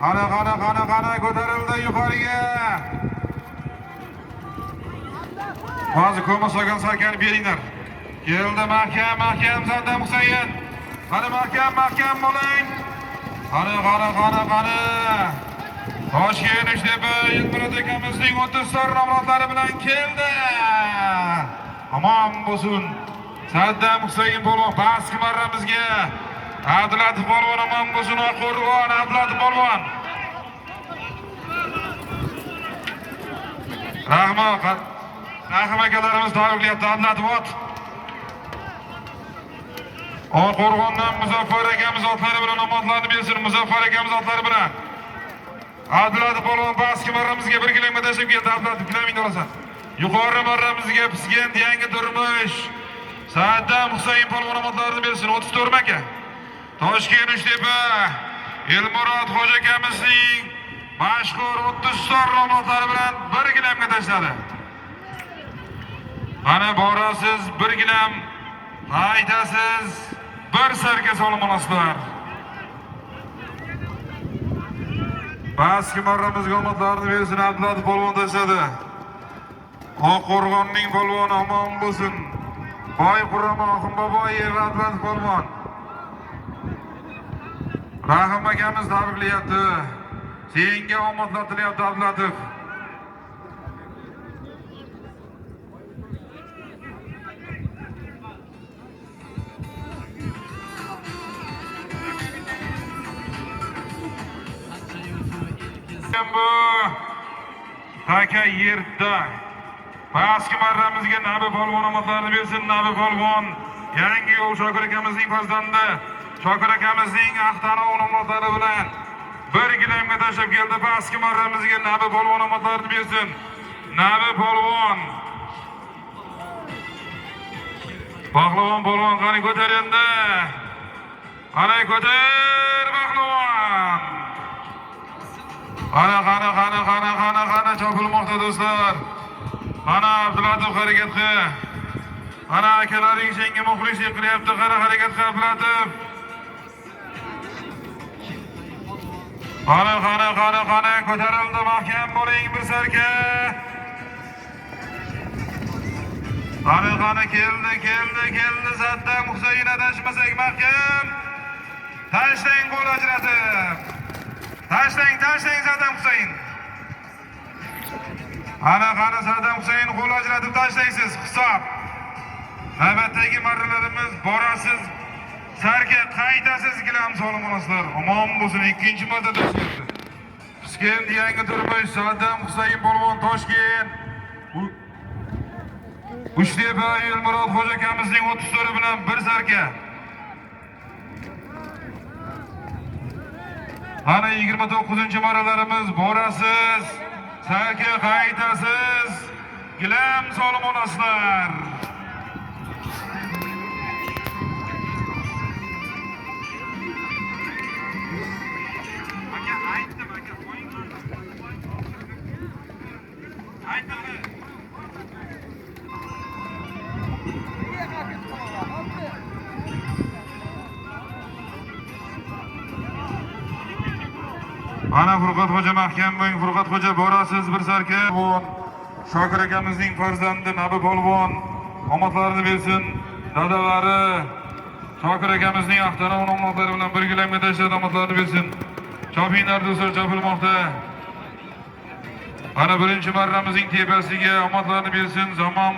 Qani, qani, qani, qani, ko'tarildi yuqoriga. Hozir ko'mir solgan sarkani beringlar. Keldi mahkam, mahkam Saddam Husayn. Qani mahkam, mahkam bo'ling. Qani, qani, qani, qani. Toshkent Uchtepa Elmurod akamizning 30 tor nomzodlari bilan keldi. Omon bo'lsin. Saddam Husayn polvon pastki marramizga. Abdulatif polvon omon bo'lsin, Oqqo'rg'on Abdulatif polvon. Rahmat. Rahim akalarimiz tabriklayapti Abdulatif ot. Oqqo'rg'ondan Muzaffar akamiz otlari bilan omadlarni bersin. Muzaffar akamiz otlari bilan. Abdulatif polvon pastki marramizga bir gilamga tashlab keldi. Abdulatif gilamingni olasan. Yuqori marramizga Piskent yangi turmush. Saddam Husayn polvon omadlarini bersin. 34 aka. Toshkent Uchtepa Elmurod Xo'ja akamizning mashhur 30 tor nomzodlari bilan bir gilamga tashladi. Mana borasiz bir gilam, qaytasiz bir sarka solim olasizlar. Pastki marramizga omadlarini bersin. Abdulatif polvon tashladi. Oqqo'rg'onning polvoni omon bo'lsin. Boy Qurramo Oxunboboyev Abdulatif polvon. Rahim akamiz tabriklayapti. Senga omadlar tilayapti Abdulatif. Bu taka yerda. Pastki marramizga Nabi polvon omadlarini bersin. Nabi polvon yangi yo'l Shokir akamizning farzandi. Shokir akamizning Axtarov nomzodlari bilan bir gilamga tashlab keldi. Pastki marramizga Nabi polvon omadlarini bersin. Nabi polvon. Pahlavon polvon qani ko'tar endi. Qani ko'tar pahlavon. Qani, qani, qani, qani, qani, qani chopilmoqda do'stlar. Qani Abdulatif harakat qil. Qani akalaring senga muxlislik qilyapti. Qani harakat qil Abdulatif. Qani, qani, qani, qani ko'tarildi, mahkam bo'ling bir sarka. Qani, qani keldi, keldi, keldi Saddam Husayn adashmasak mahkam. Tashlang qo'l ajratib. Tashlang, tashlang Saddam Husayn. Qani, qani Saddam Husayn qo'l ajratib tashlaysiz. Hisob. Navbatdagi marralarimiz borasiz. Sarka qaytasiz gilam solim olasizlar. Omon bo'lsin, ikkinchi marta tashlayapti. Piskent yangi turmush Saddam Husayn polvon Toshkent. Uchtepa Elmurod Xo'ja akamizning 34 bilan bir sarka. Ana 29-marralarimiz borasiz. Sarka qaytasiz. Gilam solim olasizlar. Aka aytdim aka, qo'ying. Aytdim. Ana Furqat Xo'ja mahkam bo'ling, Furqat Xo'ja borasiz bir sarka. Shokir akamizning farzandi Nabi polvon omadlarini bersin. Dadalari Shokir akamizning Axtarov nomzodlari bilan bir gilamga tashladi, omadlarini bersin. Chopinglar do'stlar, chopilmoqda. Ana birinchi marramizning tepasiga omadlarini bersin. Zamon